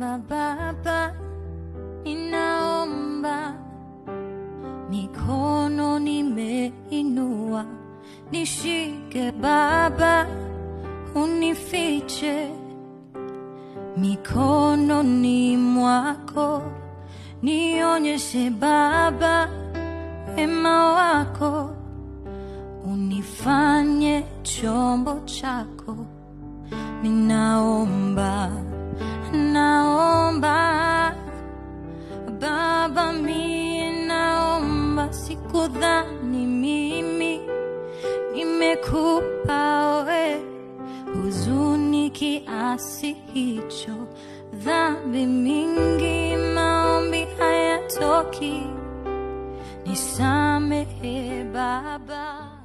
Ninaomba Baba, ninaomba, mikono nimeinua, nishike Baba, unifiche mikononi mwako, nionyeshe Baba wema wako, unifanye chombo chako. Ninaomba, naomba Baba, mie naomba, sikudhani mimi nimekupa we huzuni kiasi hicho, dhambi mingi, maombi hayatoki, nisamehe Baba.